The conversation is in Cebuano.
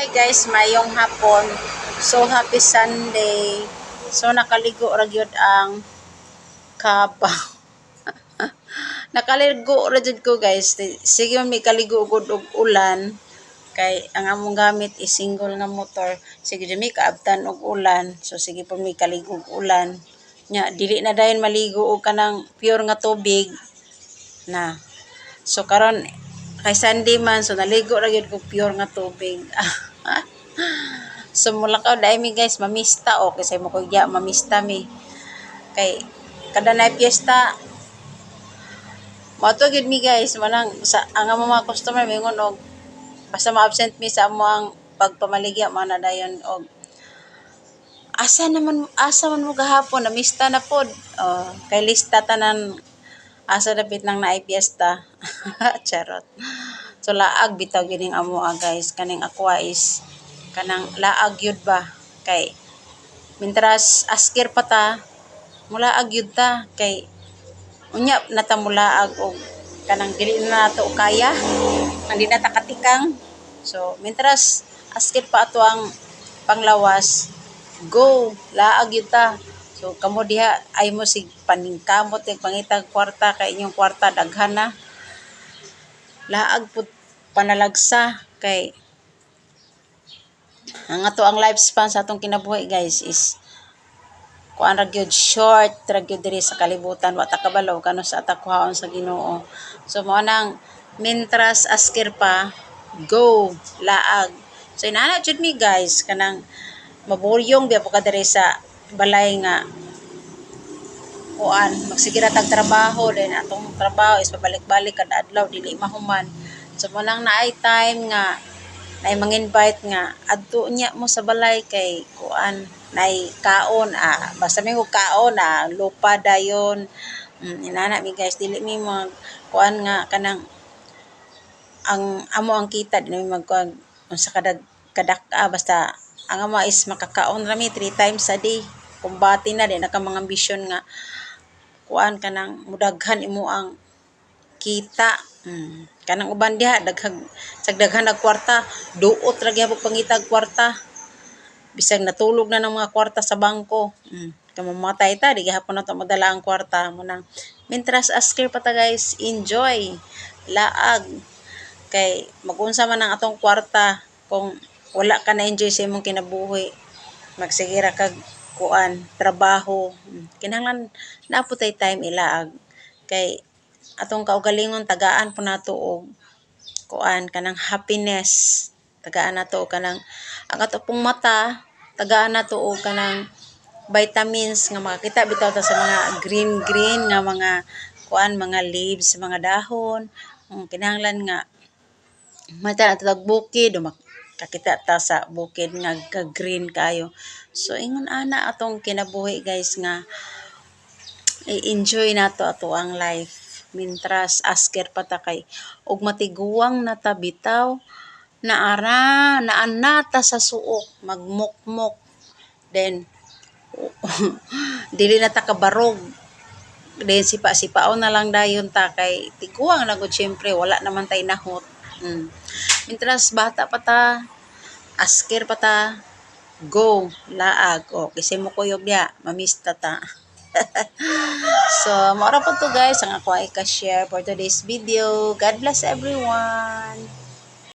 Hi guys, mayong hapon. So happy Sunday. So nakaligo ra gyud ang kabaw. Nakaligo ra jud ko, guys. Sige man mi kaligo gud og ulan kay ang among gamit is single nga motor. Sige jud mi kaabtan og ulan. So sige po mi kaligo og ulan. Nya dili na dayon maligo og kanang pure nga tubig na. So karon kay Sunday man, so naligo ra gyud ko pure nga tubig. So mulakaw dai mi, guys, mamista o kasi mo ko mamista mi. Kay kada na piyesta moadto gyud mi, guys, manang sa ang among mga customer mingon og basta ma-absent mi sa among pagpamaligya mo na dayon og asa naman, asa man mo gahapon, namista na pod. Oh, kay lista tanan asa dapit nang naay piyesta. Charot. So laag bitaw gyud ning amo, ah, guys, kaning ako is kanang laag gyud ba kay mintras askir pa ta, mulaag gyud ta kay unya na ta mulaag og kanang dili na nato kaya, ang di na ta katikang. So mintras askir pa ato ang panglawas, go, laag gyud ta. So kamo diha ay mo sig paningkamot kay pangitag kwarta kay inyong kwarta daghan na, laag pud panalagsa kay ang ato ang lifespan sa atong kinabuhi, guys, is kuan ra gyud, short ra gyud diri sa kalibutan. Wa ta kabalo kano sa ata kuhaon sa Ginoo. So mao nang mintras askir pa, go, laag. So inana jud mi, guys, kanang maburyong biya po ka diri sa balay nga kuan, magsige ra tag trabaho, then atong trabaho is pabalik-balik kada adlaw, dili mahuman. So mo nang naay time nga naay mang-invite nga adto nya mo sa balay kay kuan, naay kaon, ah, basta may kaon, ah, lupa dayon. Inana mi, guys, dili mi mag kuan nga kanang ang amo ang kita, di mi magkuan unsa kadag kadak-a, basta ang amo is makakaon ra mi three times a day. Kumbati na, di na ka mga ambisyon nga kuan, kanang mudaghan imo ang kita. Kanang uban diha daghag sa daghan og kwarta, duot ra gyapon pangitag kwarta bisag natulog na ng mga kwarta sa bangko. Kay mamatay ta, di gihapon nato madala ang kwarta mo. Nang mintras askir pa ta, guys, enjoy, laag kay magunsa man ang atong kwarta kung wala ka na enjoy sa imong kinabuhi, magsige ra kag kuan, trabaho. Kinahanglan naa po tay time ilaag kay atong kaugalingon tagaan po nato og kuan, kanang happiness, tagaan nato og kanang ang ato pong mata, tagaan nato og kanang vitamins nga makakita bitaw ta sa mga green green nga mga kuan, mga leaves, mga dahon. Kinahanglan nga mata na tag bukid o makakita ta sa bukid nga ga green kaayo. So ingon ana atong kinabuhi, guys, nga i-enjoy nato ato ang life mintras asker pa ta kay og matiguang na ta bitaw, naara naa ta sa suok magmukmok, then dili na ta kabarog, then sipa-sipaon na lang dayon ta kay tiguang na gud, syempre wala naman tay nahot. Mintras bata pa ta, askir pa ta, go, laag o kasi mo kuyog diha, mamista ta. So mao ra po to, guys, ang ako ay ka-share for today's video. God bless everyone.